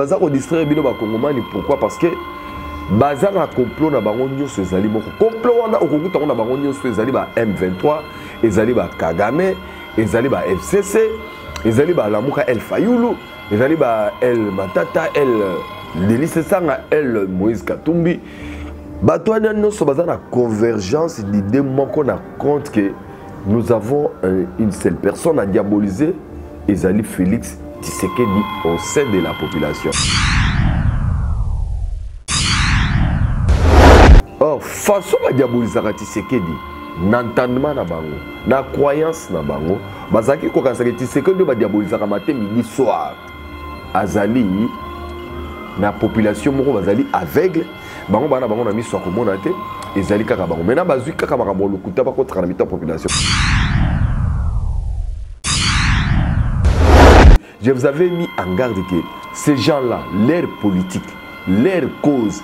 Baza kodistraire bino bakongomani. Pourquoi? Parce que baza na complot na bango nyonso ezali moko. Complot wana okokuta yango na bango nyonso, ezali ba M23, ezali ba Kagame, ezali ba FCC, ezali ba Lamuka El Fayulu, ezali ba El Matata, El Delly Sesanga, El Moïse Katumbi. Bato wana nyonso baza na convergence d'idée moko na compte que nous avons une seule personne à diaboliser, ezali Félix Tshisekedi au sein de la population. Or, façon badiabolisaka Tshisekedi na entendement na bango, na croyance na bango, bazalaki kokanisaka Tshisekedi oyo badiabolisaka matin, midi, soir, azali na population moko bazali aveugle. Bango bana bango na miso ya komona te, ezali kaka bango. Maintenant bazwi kaka makambo ya lokuta, bakotaka na mito ya population. Je vous avais mis en garde que ces gens-là, leur politique, leur cause,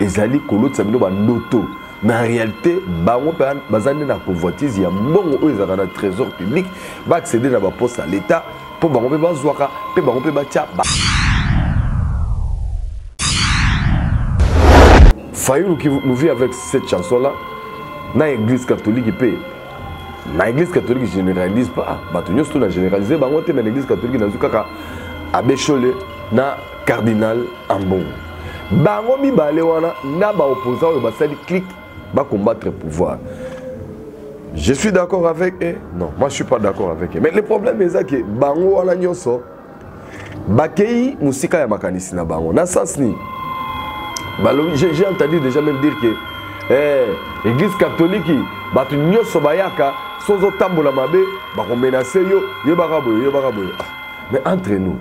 ezali kolotisa bino bandoto. Mais en réalité, bango mpe baza nde na convoitise ya mbongo oyo ezalaka na trésor public, baaccéder na baposte ya l'État mpo bango mpe bazwaka, mpe bango mpe batya ba Fayulu qui nous vit avec cette chanson-là, na église catholique mpe na église catholique, généralise pas bato nyonso to na généralise bango te, mais na église catholique nazwi kaka abbé Nshole na cardinal Ambongo. Bango mibale wana na baopposant oyo basali clique bacombattre pouvoir. Je suis d'accord avec eux? Non, moi je suis pas d'accord avec eux. Mais le problème eza ke bango wana nyonso bakei mosika ya makanisi na bango. Na sens nini? Balobi, j'ai entendu déjà même dire que église catholique, bato nyonso bayaka, so ozotambola mabe, bakomenacer yo, yebaka boye, yebaka boye. Ah, mais entre nous,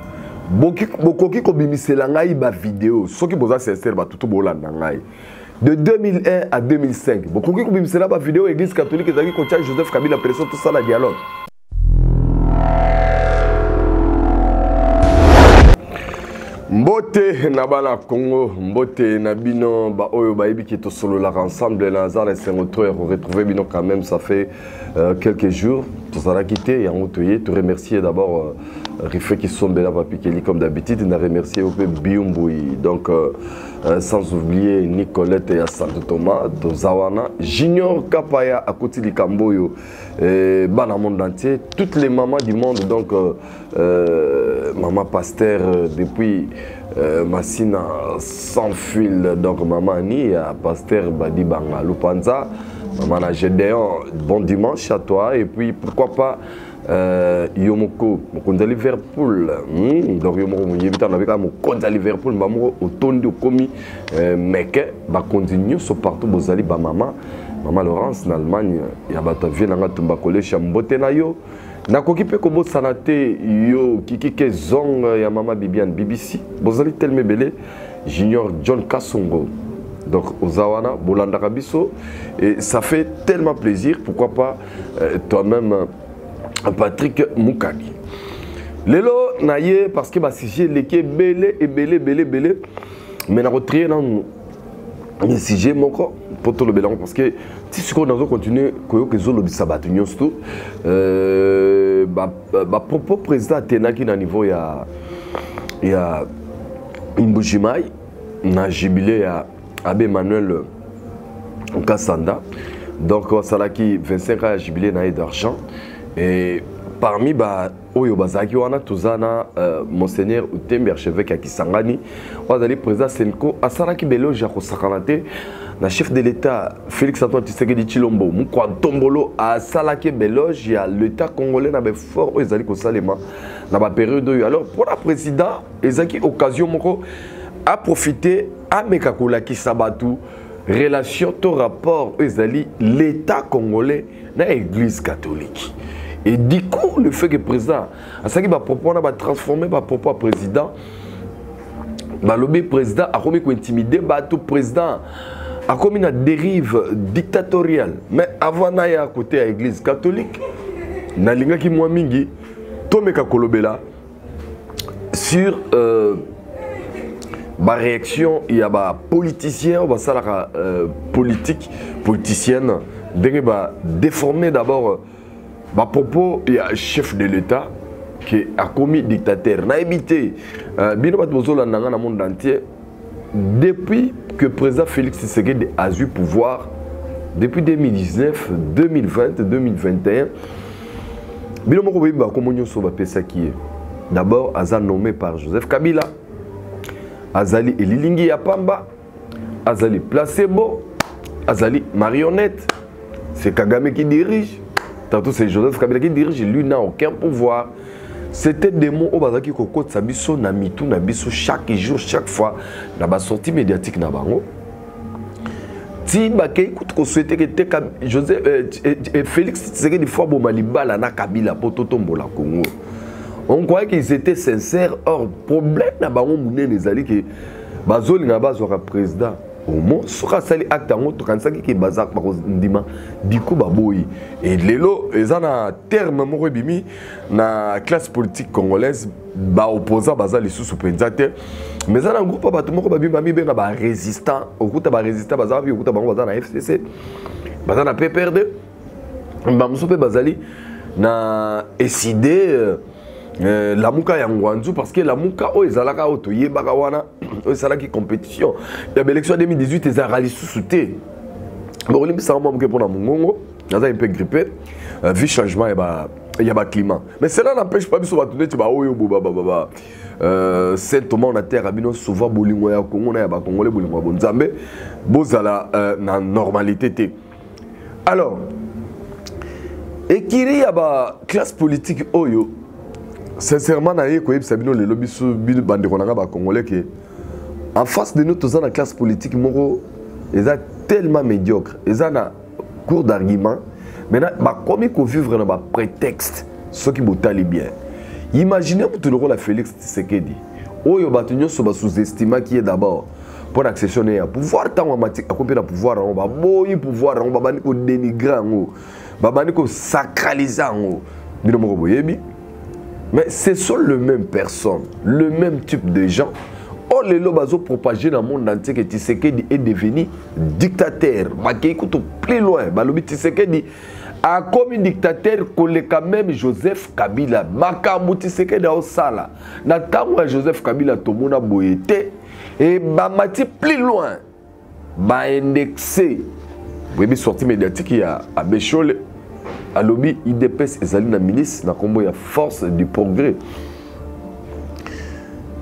bokoki kobimisela ngai bavideo soki boza sincere, bato to bolanda ngai de 2001 à 2005, bokoki kobimisela bavideo église catholique ezalaki kotia Joseph Kabila pression tosala dialogue? Mbote na bana Congo, mbote na bino baoyo bayebi ke tosololaka ensemble. Naza na esengo to ya koretrouver bino quand même. Ça fait quelques jours tozalaki te, yango toye. Toremercier d'abord Rife Kisombela Papikeli, comme d'habitude na remercier mpe Biumbui, donc sans oublier Nicolette ya Santo Thomas. Toza wana, Junior Kapaya akoti likambo oyo, bana monde entier, toutes les mamans du monde, donc maman pasteur depuis Masina sans fil, donc maman Annie, pasteur Badi Banga Lupanza, maman na Gédéon, bon dimanche à toi. Et puis pourquoi pas yo moko mokonzi ya Liverpool, Donc yo moko moyebi ntango nabeka mokonzi ya Liverpool, mba moko otondi okomi meke. Bakonzi nyonso partout bozali, bamama, mama Laurence na Allemagne ya bato ya vie nanga Tumba Kolesha, mbote na yo. Nakoki mpe kobosana te yo Kikike Zong ya mama Bibiane BBC. Bozali telema ebele. Junior John Kasongo, donc oza wana, bolandaka biso et ça fait tellement plaisir. Pourquoi pas toi-même Patrick Mukadi. Lelo na ye parce que basujet eleki ebele ebele ebele ebele, mais nakotrier nanu sujet moko mpo tolobela yango, parce que ti sikoyo nazo continue koyoka ezolobisa bato nyonso tu bapropos président atenaki na niveau ya Mbujimai na jubilé ya abbé Emmanuel Kasanda. Donc asalaki 25 ans ya jubilé na ye d'argent, et parmi ba oyo bazalaki wana, toza na monseigneur Utembi, archevêque ya Kisangani, oyo azali président CENCO. Asalaki baéloge ya kosakana te na chef de l'État Félix Antoine Tshisekedi Tshilombo Mukwa Ntombolo. Asalaki baéloge ya l'État congolais na baeffort oyo ezali kosalema na bapériode oyo. Alors mpona président, ezalaki occasion moko aprofite ameka kolakisa bato relation to rapport oyo ezali l'État congolais na église catholique. Et du coup, le fait que président asalaki bapropos wana, batransforme bapropos ya président, balobi président akomi kointimider bato, président akomi na dérive dictatoriale. Mais avant naya côté ya église catholique, nalingaki mwa mingi tomeka kolobela sur baréaction ya bapoliticien oyo basalaka politique politicienne, ndenge badéforme d'abord bapropos ya chef de l'État. Ke akomi dictateur, nayebi te. Bino bato bozolanda nga na monde entier, depuis que président Félix Tshisekedi azwi pouvoir depuis 2019, 2020, 2021, bino moko boyebi bakombo nyonso bapesaki ye. D'abord aza nommé par Joseph Kabila, azali elilingi ya pamba, azali placebo, azali marionnette. C'est Kagame qui dirige, tantôt c'est Joseph Kabila qui dirige, lui n'a aucun pouvoir. C'était des mots oyo bazalaki kokotisa biso na mitu na biso chaque jour, chaque fois na basortie médiatique na bango, ti bakei kutu kosouhaiter ke te Joseph, Félix Tshisekedi faut aboma libala na Kabila mpo totombola Congo. On croyait qu'ils étaient sincères. Or problème na bango monene ezali ke bazolinga bazwaka président omo soki asali acte yango, tokanisaki ke baza bakondima diku, baboyi. E lelo eza na terme moko ebimi na classe politique congolaise, baopposant baza lisusu mpenza te, mais eza na groupe ya bato moko babimi, bamibenga barésistant. Okuta barésistant baza wapi? Okuta bango baza na FCC, baza na PPRD, bamosusu mpe bazali na ECiDé, Lamuka ya Ngwanzu, parce que Lamuka oyo ezalaka, oyo toyebaka wana, oyo esalaki compétition ya baélection ya 2018, ezalaka lisusu te. Bokolimbisaka mwa moke mpona mongongo, naza un peu grippé, vu changement ya baclimat. Mais cela n'empêche pas biso bato neti baoyo bo Saint Thomas na terre bino souvent bolingo ya Kongo na ya bakongole, bolingo ya bonzambe, bozala na normalité te. Alors ekiri ya baclasse politique oyo, sincèrement, naye koyebisa bino lelo, biso bandeko na nga bacongolais, ke en face de nous toza na classe politique moko eza tellement médiocre, eza na cours d'argument. Maintenant bakomi kovivre na baprétexte. Soki botali bien, imaginez motu lokola Félix Tshisekedi oyo bato nyonso basous-estimaki ye d'abord mpo na accession ne ya pouvoir. Ntango akomi mpe na pouvoir yango, baboyi pouvoir yango, babandi kodénigrer yango, babandi kosacraliser yango, bino moko boyebi. Mais ce sont les mêmes personnes, le même type de gens oyo lelo bazopropager na monde entier que Tshisekedi est devenu dictateur. Bakei kutu plus loin, balobi Tshisekedi akomi dictateur koleka même Joseph Kabila. Makambo Tshisekedi aosala, na ntango ya Joseph Kabila tomona boye te. E bamati plus loin, baindexer, boyebi sortie médiatique ya Abbé Shole, alobi UDPS ezali na ministre na nkombo ya Force du Progrès.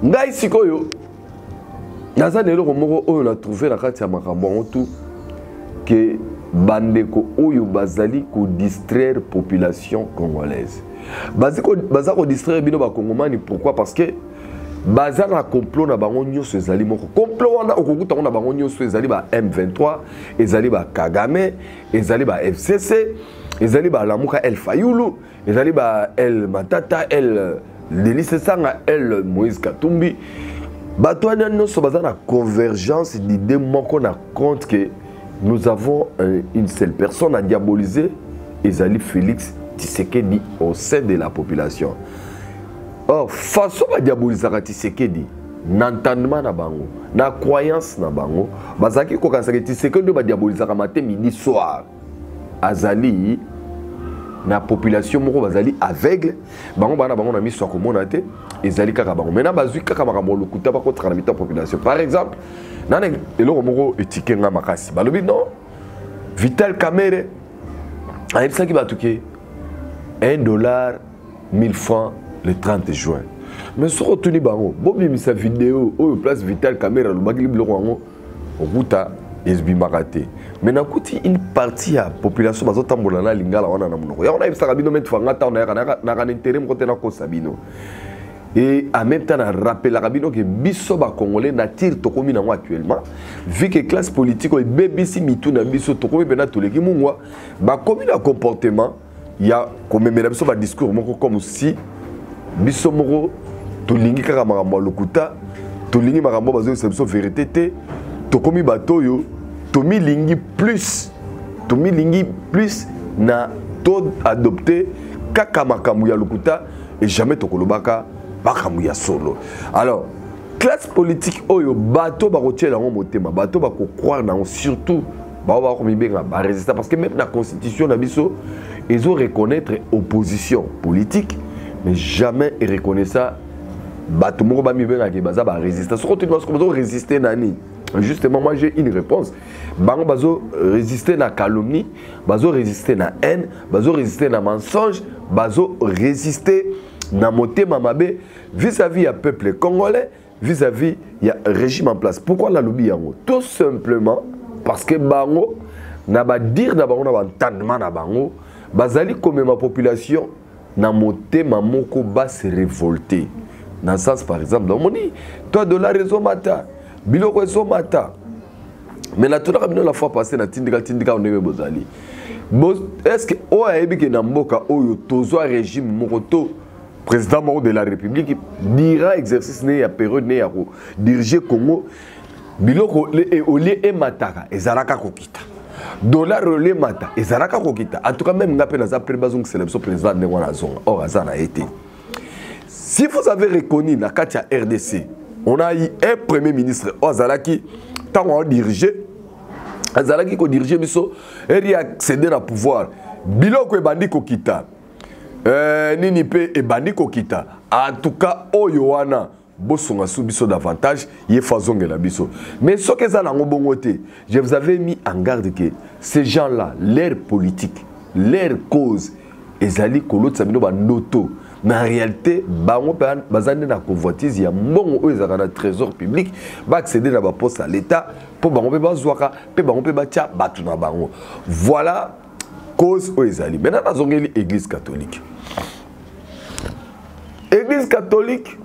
Ngai sikoyo naza na eloko moko oyo na trouve na kati ya makambo yango tu, ke bandeko oyo bazali kodistraire population congolaise, baza kodistraire bino bakongomani. Pourquoi? Parce que baza na complot na bango nyonso, ezali moko. Complot wana okokuta yango na bango nyonso, ezali ba M23, ezali ba Kagame, ezali ba FCC, ezali balamuka el Fayulu, ezali ba el Matata, el Delly Sesanga, el Moïse Katumbi. Bato wana nyonso baza na convergence d'idée moko na compte que nous avons une seule personne à diaboliser, ezali Félix Tshisekedi au sein de la population. Or façon badiabolisaka Tshisekedi, na entendement na bango, na croyance na bango, bazalaki kokanisaka Tshisekedi oyo badiabolisaka matin, midi, soir azali na population moko bazali aveugle. Bango bana bango na miso ya komona te, ezali kaka bango. Maintenant bazwi kaka makambo lokuta, bakotaka na mito ya population. Par exemple, nana eloko moko etike nga makasi, balobi non, Vital Kamerhe ayebisaki bato ke 1 dollar 1000 francs le 30 juin. Mais soki otuni bango, bobimisa video oyo place Vital Kamerhe alobaki biloko yango, okuta ezibimaka te. Mais nakuti une partie ya population bazotambola na lingala wana na monoko yango. Nayebisaka bino maintes fois, nga ntango nayaka naka na intérêt moko te nakosa bino, et en même temps narappelaka bino ke biso bacongolais nature tokomi nango actuellement, vu que classe politique oyo ebebisi mitu na biso, tokomi mpena toleki mungwa. Bakomi na comportement ya komemela biso badiscours moko comme si biso moko tolingi kaka makambo ya lokuta, tolingi makambo bazoyebisa biso vérité te. Tokomi bato oyo tomilingi plus, tomilingi plus na to adopter kaka makambo ya lokuta et jamais tokolobaka makambo ya solo. Alors classe politique oyo, bato bakotiela yango motema, bato bakocroire nango, surtout bao bakomibenga barésistant, parce que même na constitution na biso ezo reconnaître opposition politique. Mais jamais reconnaissa bato moko bamibengaki baza barésistant. Soko tuni basoko bazo résister na nini? Justement, moi, j'ai une réponse. Bango bazo résister na calomnie, bazo résister na haine, bazo résister na mensonge, bazo résister na motema mabe vis-à-vis ya peuple congolais, vis-à-vis ya régime en place. Pourquoi nalobi yango? Tout simplement parce que bango, na badire na bango, na baentendement na bango, bazali komema population na motema moko base révolté na sens. Par exemple, omoni to dollar ezomata, biloko ezomata, mais natunaka bino la fois passée, natindika tindika ndenge bozali. Est ce que oyo ayebi ke na mboka oyo tozwa régime moko to président moko de la République dira exercice ne ya période ne ya kodiriger Congo, biloko olie emataka, ezalaka kokita, dollar olie emata, ezalaka kokita? En tout cas, même nga mpe naza prêt bazongisela biso président ndenge wana azonga. Or aza na ye te. Si vous avez reconnu, na kati ya RDC, on a eu un premier ministre oyo azalaki, ntango aodirige, azalaki kodirige biso, eri accéder na pouvoir, biloko ebandi kokita, nini mpe ebandi kokita. En tout cas, oyo wana bosonga su biso davantage, ye fo azongela biso. Mais soki eza nango bongo te, je vous avais mis en garde que ces gens là leur politique, leur cause ezali kolotisa bino bandoto. Mais en réalité, bango mpe baza nde na convoitise ya mbongo oyo ezalaka na trésor public, baaccéder na baposte ya l'État mpo bango mpe bazwaka, mpe bango mpe batia bato na bango. Voilà cause oyo ezali. Maintenant, nazongeli Église catholique. Église catholique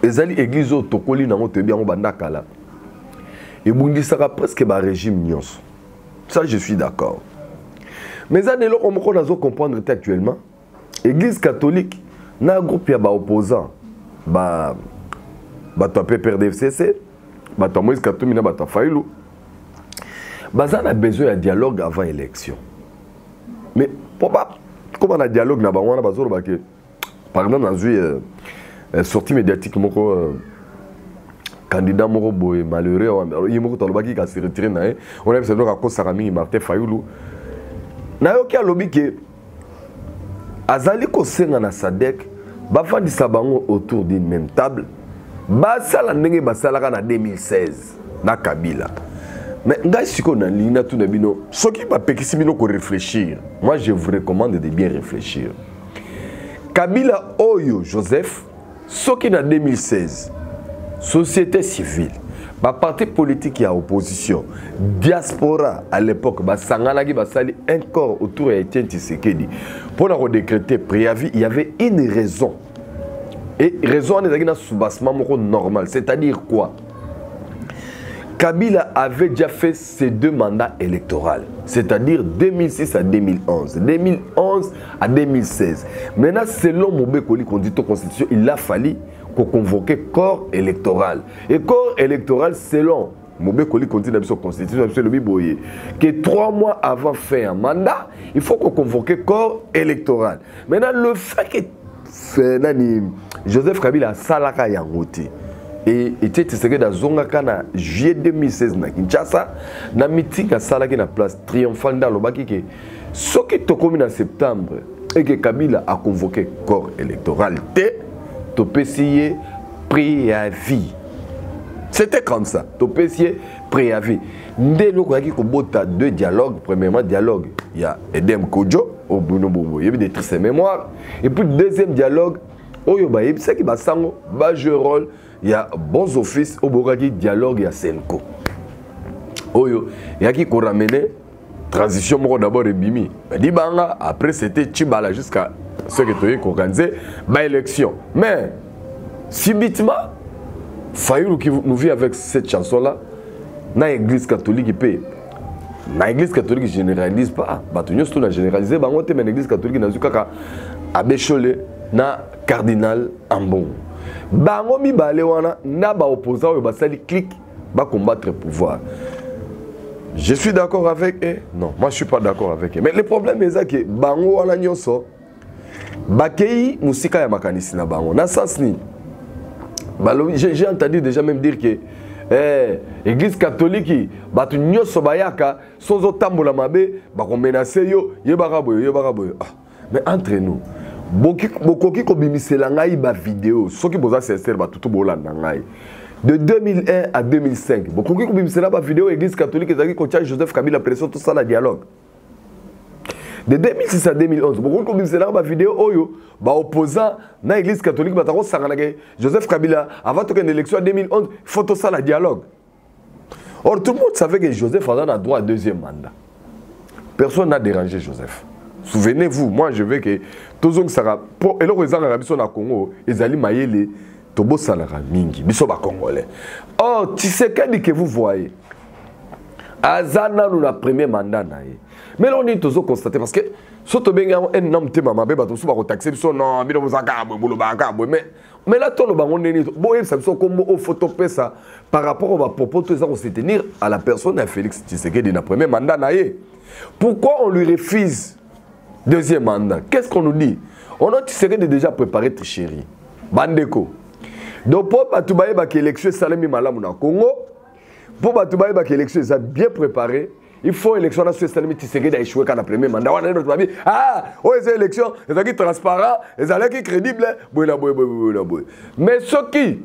ezali église oyo tokoli nango, toyebi yango banda kala, ebundisaka presque barégime nyonso. Ça, je suis d'accord. Mais eza na eloko moko nazo comprendre te. Actuellement, Église catholique na groupe ya baopposant, ba bato ya PPRD-FCC, bato ya Moïse Katumbi na bato ya Fayulu, baza na besoin ya dialogue avant élection. Mais mpo bakóma na dialogue na bango wana, bazoloba ke, par exemple, nazwi sortie médiatique moko, candidat moko boye malheureux, ye moko tolobaki kasi retire na ye, on ayebisa donc akosaka mingi, Martin Fayulu. Nayoki alobi ke azali kosenga na SADC bafandisa bango autour d'une même table, basala ndenge basalaka na 2016 na Kabila. Mais ngai sikoyo nalingi natuna bino, soki bapekisi bino koréfléchir, moi je vous recommande de bien réfléchir. Kabila oyo Joseph, soki na 2016 société civile, baparti politique ya opposition, diaspora à l'époque, basanganaki, basali un corps autour ya Etienne Tshisekedi mpona kodécréter préavis, il y avait une raison, et raison wana ezalaki na soubassement moko normal. C'est-à-dire quoi? Kabila avait déjà fait ses deux mandats électoraux, c'est-à-dire 2006 à 2011, 2011 à 2016. Maintenant, selon mobeko likonzi to constitution, il a fallu qu'on convoque corps électoral. Et corps électoral, selon mobeko likonzi na biso constitution na biso, elobi boye que 3 mois avant fin un mandat, il faut qu'on convoque corps électoral. Maintenant, le fait que nani, Joseph Kabila asalaka yango te, et Etienne Tshisekedi azongaka na juillet 2016 na Kinshasa, na meeting asalaki na place triomphale, nde alobaki ke soki tokomi na septembre et que Kabila a convoqué corps électoral te, topesi ye préavis. C'était comme ça, topesi ye préavis. Nde eloko oyaki kobota deux dialogues. Premièrement, dialogue ya Edem Kojo oyo bobo yebi de triste mémoire, et puis deuxième dialogue oyo bayebisaki basango bajouer rôle ya bons offices, oyo bokaki dialogue ya CENCO oyo eyaki koramener transition moko. D'abord ebimi badibanga, après c'était Tshibala, jusqu'à ce que toyei koorganiser baélection. Mais subitement, Fayulu qui nous vit avec cette chanson là na Église catholique, mpe na Église catholique, généralise pas bato nyonso to na généralise bango te, mais na Église catholique nazwi kaka abbé Nshole na cardinal Ambongo. Bango mibale wana na baopposant oyo basali clique bacombattre pouvoir. Je suis d'accord avec eux? Non, moi je suis pas d'accord avec eux. Mais le problème eza ke bango wana nyonso bakei mosika ya makanisi na bango. Na sens nini? Balobi, j'ai entendu déjà même dire que Église catholique, bato nyonso bayaka, so ozotambola mabe, bakomenacer yo, yebaka boye, yebaka boye. Ah, mais entre nous, Bokoki kobimisela ngai bavideo soki boza sincere, bato to bolanda ngai. De 2001 à 2005, bokoki kobimisela bavideo Église catholique ezalaki kotia Joseph Kabila pression tosala dialogue? De 2006 à 2011, bokoki kobimisela bavideo oyo baopposant na Église catholique baza kosanganaka Joseph Kabila avant tokende élection ya 2011, faut tosala dialogue? Or, tout le monde savait que Joseph aza na droit à deuxième mandat. Personne n'a dérangé Joseph. Souvenez-vous, moi je veux que tozongisaka mpo eloko ezangaka biso na Congo ezali mayele. Tobosanaka mingi, biso Bacongolais. Or Tshisekedi que vous voyez aza nanu na premier mandat na ye. Mais eloko nini tozoconstate? Parce que so tobengi yango ene na motema mabe, bato mosusu bakotaxe biso: non, bino bozalaka boye, bolobaka boye. Mais là, toloba yango ndenge nini? Boyebisa biso kombo oyo faut topesa par rapport au bapropos to eza kose tenir à la personne ya Félix Tshisekedi na premier mandat na ye. Pourquoi on lui refuse deuxième mandat? Qu'est-ce qu'on nous dit? On a Tshisekedi déjà préparé tricherie. Bandeko, donc mpo bato bayebaka élection esalemi malamu na Congo, mpo bato bayebaka élection eza bien préparé, il faut élection na so esalemi, Tshisekedi aéchoué kaka na premier mandat wana, nde bato babi: ah, oyo eza élection ezalaki transparent, ezalaki crédible, boye na boye, boye, boye na boye. Mais soki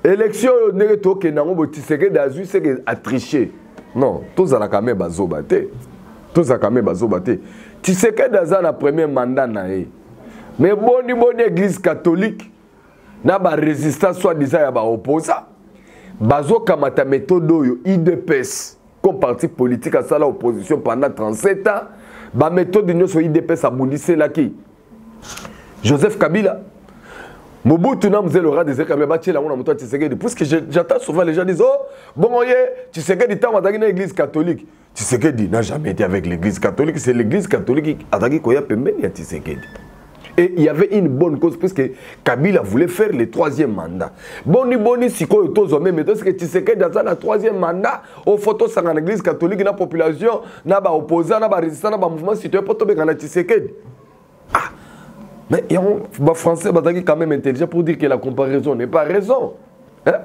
élection oyo ndenge tokende yango boye, Tshisekedi azwi, seke atriché. Non, tozalaka me bazoba te, tozalaka me bazoba te. Tshisekedi aza na premier mandat na ye, mais boni boni Église catholique na barésistance soi-disant ya baopposant bazokamata méthode oyo UDPS comme parti politique asala opposition pendant 37 ans? Baméthode nyonso UDPS abundiselaki Joseph Kabila, Mobutu na Mzee Laurent Désiré Kabila, batiela yango na moto ya Tshisekedi. Puisque j'attends souvent les gens disent: oh, bongo ye Tshisekedi ntango azalaki na Église catholique. Tshisekedi n'a jamais été avec l'Église catholique. C'est l'Église catholique azalaki koya pembeni ya Tshisekedi. Et il y avait une bonne cause, puisque Kabila voulait faire le troisième mandat. Boni boni sikoyo tozwa même méthode que Tshisekedi aza na troisième mandat, au faut tosanga na Église catholique, na population, na ba opposant, na ba résistant, na ba mouvement citoyen po tobengana na Tshisekedi? Ah, mais yango ba Français bazalaki quand même intelligent pour dire que la comparaison n'est pas raison. Hein?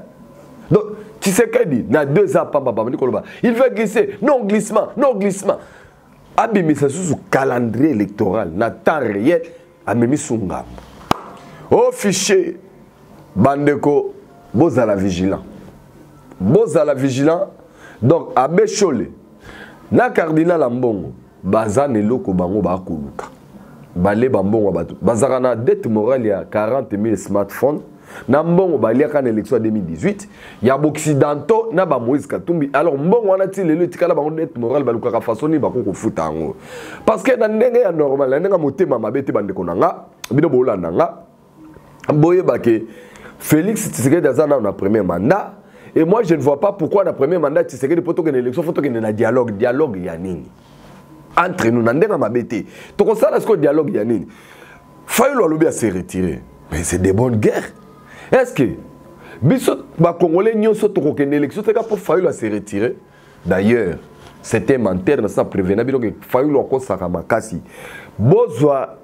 Donc Tshisekedi na 2 ans pamba bamani koloba il veut glisser, non glissement, non glissement. Abimisa susu calendrier électoral na temps réel, amemi su ngambo o fichier. Bandeko, bozala vigilant, bozala vigilant. Donc abbé Nshole na cardinal Ambongo baza na eloko bango bakoluka. Bale bambongo ya bato, bazalaka na dette morale ya 40 000 smartphone na mbongo baliaka na élection ya 2018 ya baoccidentaux na bamoïse Katumbi. Alors mbongo wana ti lelo etikala bango dette morale. Balukaka façon nini bako kofuta yango, parce que na ndenge ya normal, na ndenge ya motema mabe te, bandeko na nga, bino bolanda nga, boyeba ke Félix Tshisekedi aza nano na premier mandat. Et moi, je ne vois pas pourquoi na premier mandat Tshisekedi, po tokende élection, faut tokende na dialogue. Dialogue ya nini entre nous? Na ndenge ya mabe te, tokosala sikoyo dialogue ya nini? Fayulu alobi ase retirer, mais c'est des bonnes guerres. Est ce que biso Bacongolais nyonso tokokende élection teka mpo Fayulu ase retirer? D'ailleurs, c'était menteur. Na sa prévena bino ke Fayulu akosaka makasi. Bozwa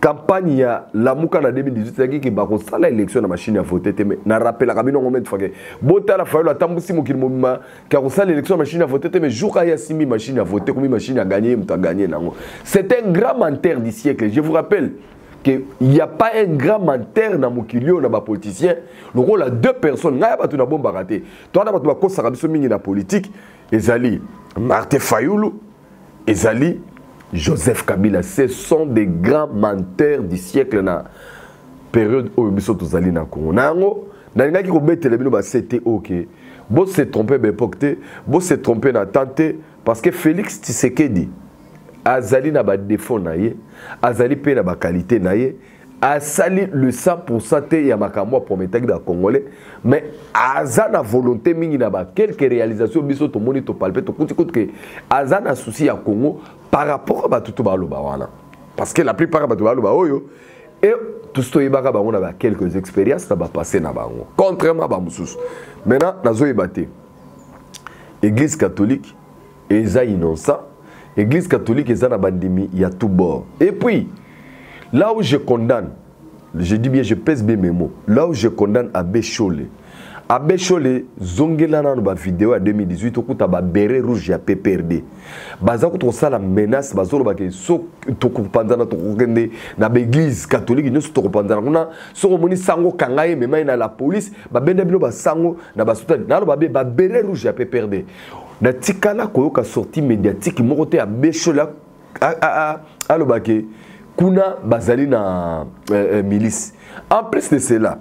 campagne ya Lamuka na 2018, ezalaki ke bakosala élection na machine ya vote te. Mais narappelaka bino ngo maintes fois ke botala Fayulu atambusi mokili mobima ke akosala élection na machine ya vote te, mais jour aya asimbi machine ya vote, komi machine ya gagné, moto agagné nango. C'est un grand menteur du siècle. Je vous rappelle que il n'y a pas un grand menteur na mokili oyo na bapoliticien lokola deux personnes. Ngai ya bato nabombaka te, to wana bato bakosaka biso mingi na politique ezali Martin Fayulu, ezali Joseph Kabila. Ce sont des grands menteurs du siècle na période oyo biso tozali na Congo. Na yango nalingaki kobetela bino basete oke bose trompe baépoque te, bose trompe na temps te, parce que Félix Tshisekedi azali na badéfaut na ye, azali mpe na baqualité na ye. Asali le 100% te ya makambo aprometaki Bacongolais, mais aza na volonté mingi na baquelques réalisation biso tomoni, topalpe, tokuti kutu ke aza na souci ya Congo par rapport a bato to baloba wana, parce que la plupart ya bato baloba oyo e tosi toyebaka bango na baquelques expériences na bapassé na bango, contrairement bamosusu. Maintenant nazoyeba te, Église catholique eza innocent, Église catholique eza na bandimi ya tout bord. Et puis là où je condamne, je dis bien, je pèse bien mes mots, là où je condamne abbé Nshole, Abbé Shole, zongela nanu ba vidéo ya 2018 okuta ba béret rouge ya PPRD. Baza kutu kosala menace, bazoloba ke so tokopanzana, tokokende na ba église catholique nyonso, tokopanzana kuna. Soki omoni sango, kanga ye, mema ye na la police. Babenda bino basango na basutani. Naloba be ba béret rouge ya PPRD. Natikala koyoka sortie médiatique moko te Abbé Shole aloba ke kuna bazali na milice. En plus de cela,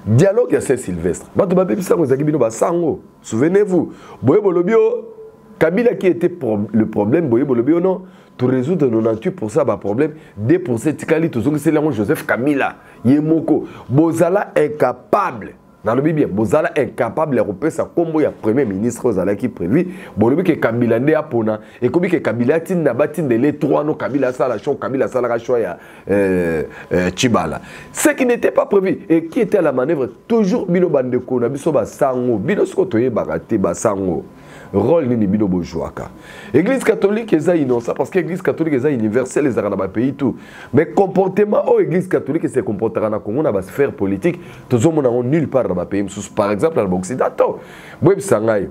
dialogue ya Saint-Sylvestre, bato babebisa yango ezalaki bino basango. Souvenez-vous, boye bolobi o Kabila qui était le problème. Boye bolobi o non, to résoudre 98% baproblème, 2% etikali, tozongiseli yango Joseph Kabila ye moko. Bozala incapable, nalobi bien, bozala incapable ya kopesa nkombo ya premier ministre oyo ozalaki prévu. Bolobi ke Kabila nde apona, ekomi ke Kabila atinda, batindele 3 no Kabila asala choix. Kabila asalaka choix ya Tshibala, ce qui n'était pas prévu. Et qui était à la manœuvre? Toujours bino bandeko na biso basango. Bino siko toyebaka te, basango, rôle nini bino bozwaka? Église catholique eza innocent parce que église catholique eza universelle, ezalaka na bapays tout. Mais comportement oyo église catholique se comportaka na Congo na basphère politique, tozomona yango nulle part na bapays mosusu, par exemple na baoccidentaux. Boyebisa ngai,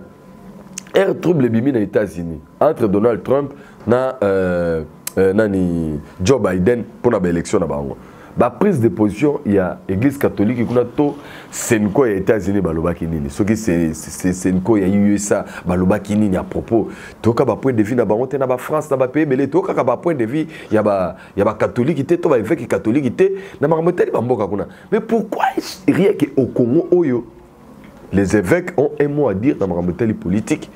air trouble ebimi na États-Unis entre Donald Trump na nani, Joe Biden, mpona baélection na bango, baprise de position ya église catholique kuna to CENCO ya États-Unis balobaki nini? Soki CENCO ya USA balobaki nini à propos? Toyoka bapoint de vue na bango te. Na bafrance, na bapays ebele, toyokaka bapoint de vue ya bacatholique te to baévêque catholique te na makambo etali bamboka kuna. Mais pourquoi rien que au Congo oyo, les évêques ont un mot à dire dans makambo etali politique?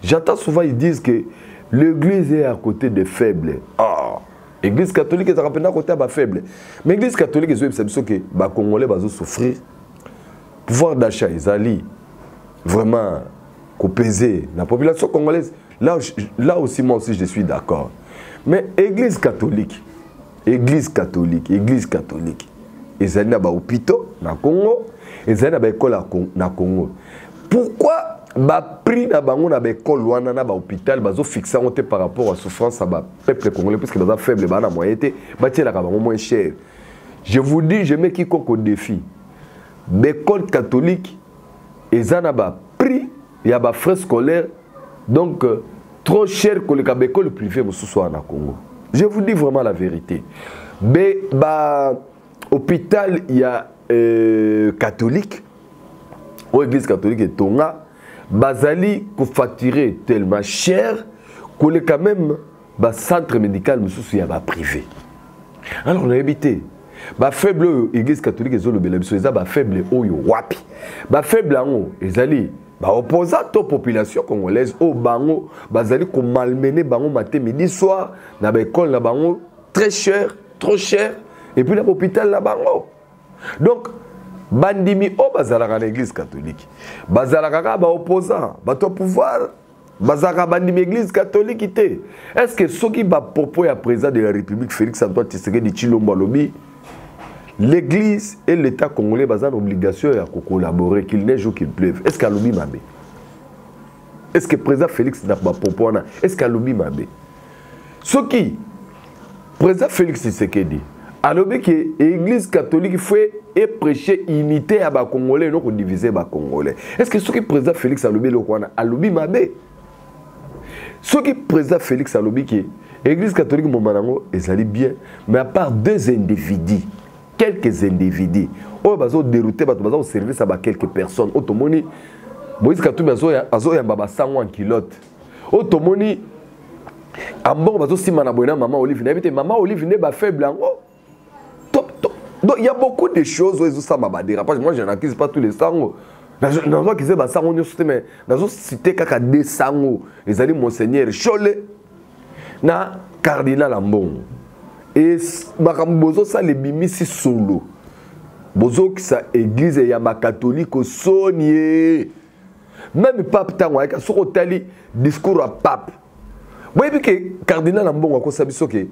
J'entends souvent, ils disent que l'église est à côté des faibles. Ah, église catholique ezalaka mpenza côté ya bafaible? Mais église catholique ezoyebisa biso ke bacongolais bazosouffrir, pouvoir d'achat ezali vraiment kopese na population congolaise. Là, là aussi, moi aussi je suis d'accord. Mais église catholique, église catholique, église catholique ezali na bahôpitaux na Congo, ezali na baécole na Congo. Pourquoi baprix na bango na baécole wana, na bahôpital, bazofixe yango te par rapport à souffrance ya bapeuple congolais, puisque baza faible, baa na moyen te, batielaka bango moins cher? Je vous dis, je mets quiconque au défi, baécole catholique eza na baprix ya bafrais scolaires donc trop cher koleka baécole privée mosusu wana na Congo. Je vous dis vraiment la vérité, be ba hôpital ya catholique oyo église catholique etonga, bazali kofacturer tellement cher koleka même bacentre médical mosusu ya baprivé. Alors nayebi te, bafaible oyo église catholique ezolobela biso eza bafaible oyo wapi? Bafaible yango ezali baopposant to population congolaise oyo bango bazali komalmener bango matin, midi, soir na baécole na bango très cher, trop cher, et puis na hôpital na bango? Donc bandimi oyo bazalaka na église catholique bazalaka kaka baopposant, bato ya pouvoir bazalaka bandimi église catholique te? Est ce que soki bapropos ya président de la République Félix Antoine Tshisekedi Tshilombo alobi l'église et l'état congolais baza na obligation ya kocollaborer, qu'il neige ou qu'il pleuve, est ce que alobi mabe? Est ce que président Félix na bapropos wana, est ce que alobi mabe? Soki président Félix Tshisekedi alobi ke église catholique faut eprêcher unité ya bacongolais, no kodivise bacongolais, est ce que soki président Félix alobi eloko wana, alobi mabe? Soki président Félix alobi ke église catholique moma nango ezali bien, mais à part deux individus, quelques individus oyo bazodérouter bato, baza koservice ya baquelques personnes, oyo tomoni Moïse Katumbi azoyamba basango en culotte, oyo tomoni Ambongo bazosima na boye na mama Olive, nayebi te, mama Olive nde bafaible yango? Donc il y a beaucoup de choses oyo ezosala badérapage. Moi, je n'accuse pas tous les sango, nazoaccuse basango nyonso te, mais nazocite kaka deux sango, ezali monseigneur Shole na cardinal Ambongo. E makambo bozosala ebimisi solo, bozokisa église ya bakatholike soni ye. Même pape, ntango ayaka, soki otali discours ya pape, boyebi ke cardinal Ambongo akosa biso ke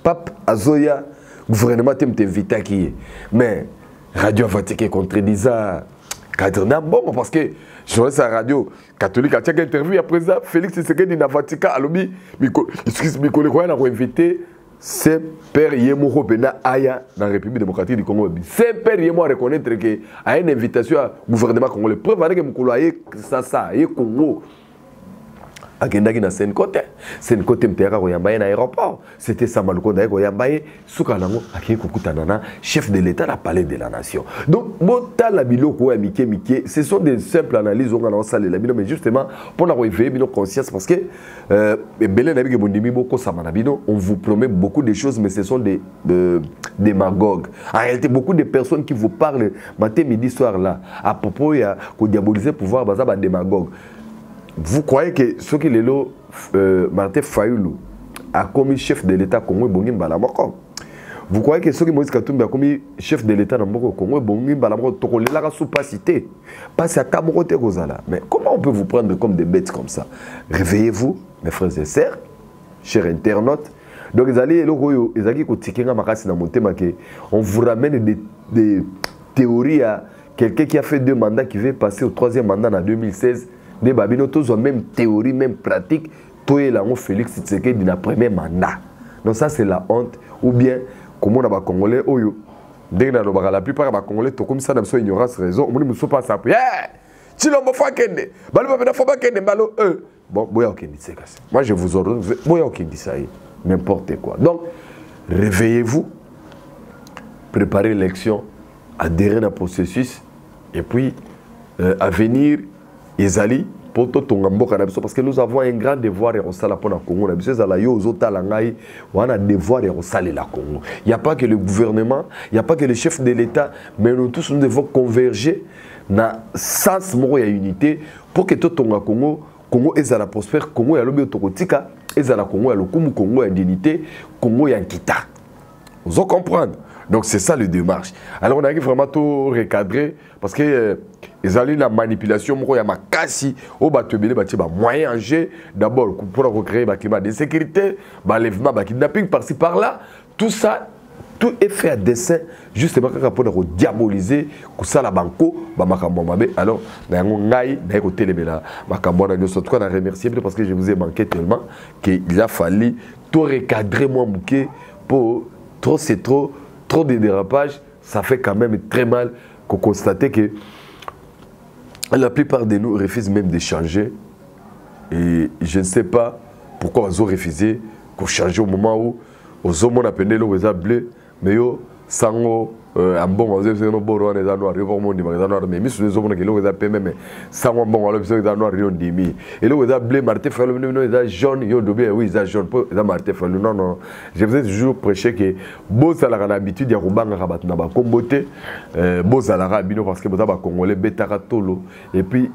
pape azoya, gouvernement te moto invitaki ye. Mais Radio Vatican contredisa cardinal Ambongo, parce que journaliste ya radio catholique atiaki interview ya président Félix Tshisekedi na Vatican, alobi, excuse, mikolo ekoya na koinvite. Saint Père ye moko mpenza aya na République démocratique du Congo. Saint Père ye moko reconnaître que aya une invitation ya gouvernement congolais. Preuve aneke mokolo aye sasa aye Congo, akendaki na Cenco te. Cenco te moto ayaka koyamba ye na aéroport, c'était Sama Lukonde aye koyamba ye. Suka nango akei kokutana na chef de l'État na palais de la nation. Donc botala biloko oyo ya mike mike, ce sont des simples analyses oyo nga na osalela bino, mais justement mpona koéveiller bino conscience, parce que ebele nayebi ke bondimi bokosama na bino. On vous promet beaucoup de choses, mais ce sont des démagogues. En réalité, beaucoup de personnes qui vous parlent matin, midi, soir là à propos ya kodiaboliser pouvoir, baza ba démagogue. Vous croyez que soki lelo Martin Fayulu akomi chef de l'État, Congo ebongi mbala moko? Vous croyez que soki Moïse Katumbi akomi chef de l'État na mboka Congo, ebongi mbala moko? Tokolelaka su pasi te, pasi ata moko te kozala. Mais comment on peut vous prendre comme des bêtes comme ça? Réveillez-vous, mes frères et sœurs, chers internautes. Donc ezali eloko oyo ezalaki kotikenga makasi na motema ke on vous ramène des théories ya quelqu'un qui a fait deux mandats, qui veut passer au troisième mandat en 2016. Nde babino tozwa même théorie, même pratique, toyela yango Félix Tshisekedi na premier mandat. Donc ça, c'est la honte. Ou bien komona bacongolais oyo, ndenge nalobaka, la plupart ya bacongolais tokomisa na biso ignorance raison. Omoni mosusu mpasa apo, yeah! Tshilombo faut akende, baloba mpena faut bakende mbalo e bon, boya okendisa ye. Kasi moi, je vous ordonne, boya okendisa ye. N'importe quoi. Donc réveillez-vous, préparez l'élection, adhérez na processus et puis à venir ezali mpo totonga mboka na biso, parce que nous avons un grand devoir ya kosala mpo na Congo na biso. Ezala yo ozotala ngai wana, devoir ya kosalela Congo. Il y a pas que le gouvernement, il y a pas que le chef de l'État, mais nous tous, nous devons converger na sens moko ya unité pour que totonga Congo. Congo ezala prospère, Congo ya lobi oyo tokotika ezala Congo ya lokumu, Congo ya dignité, Congo ya nkita. Ozo comprendre? Donc c'est ça le démarche. Alors on a vraiment tout recadré, parce que ezali la manipulation moko ya makasi oyo bato ebele batie bamoyen en jeu, d'abord mpona kocréer baclimat d'insécurité, balèvement, bakidnapping par-ci par-là. Tout ça, tout est fait à dessein, justement kaka mpona kodiaboliser, kosala banko bamakambo ya mabe. Alors na yango ngai naye kotelemela makambo wana nyonso. En tout cas, na remercier bino, parce que je vous ai manqué tellement qu'il a fallu tout recadrer moi moke, po trop c'est trop. Trop de dérapage, ça fait quand même très mal qu'on constate que la plupart de nous refusent même de changer. Et je ne sais pas pourquoi ils ont refusé qu'on change au moment où ozomona pende eloko eza bleu, mais yo sango ambongo azoyebisa boro wana eza noir, yo moko ondimaka eza noir, mais misu ezomonaka eloko eza pembe, mais sango ambongo alobi soki eza noir, yo ondimi eloko eza bleu. Martin Fayulu bino eza jaune, yo odobi oui, eza jaune mpo eza Martin Fayulu. Non, non, je vous ai toujours prêché que bozalaka na habitude ya kobangaka bato na bakombo te. Bozalaka bino, parce que boza bacongolais, betaka tolo et puis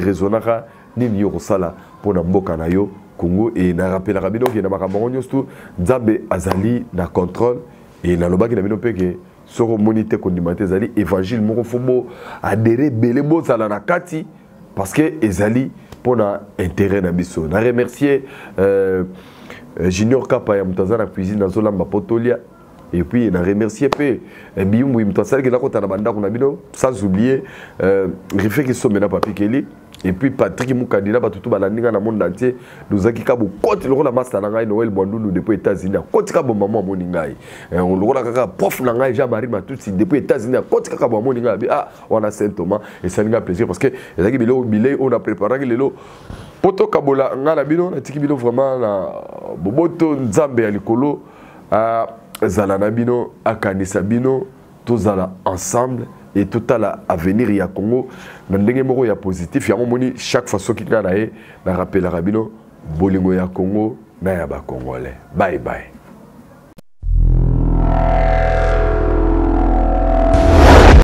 raisonnaka nini yo kosala mpona mboka na yo Congo. E narapelaka bino ke na makambo yango nyonso tu, Nzambe azali na contrôle. E nalobaki na bino mpe ke soki omoni te, kondima te. Ezali évangile moko, faut bo adhérer ebele, bozala na kati, parce que ezali mpona intérêt na biso. Na remercier Junior Kapa ya moto aza na cuisine, azolamba po tolia. Et puis na remercier mpe Biyumbu, moto asalaki nakota na bandako na bino, sans oublier Rife Kisombe na Papi Keli et puis Patrick Mukadi na bato tu balandi nga na monde entier. Tozalaki ka bokoti lokola masta na ngai Noel Mwandundu depuis États-Unis, akoti ka bomamo amoni ngai lokola kaka prof na ngai Jean-Marie Matuti depuis États-Unis, akoti kaka bomamoni ngai abi ah wana Saint Thomas. Esali ngai plaisir, parce que ezalaki biloko bilei oyo na préparaki lelo po tokabola ngai na bino. Natiki bino vraiment na boboto. Nzambe ya likolo azala na bino, akanisa bino, tozala ensemble et totala avenir ya Congo na ndenge moko ya positif. Yango moni, chaque fois soki ngai na ye, narapelaka bino bolingo ya Congo na ya bacongolais. Bye bye.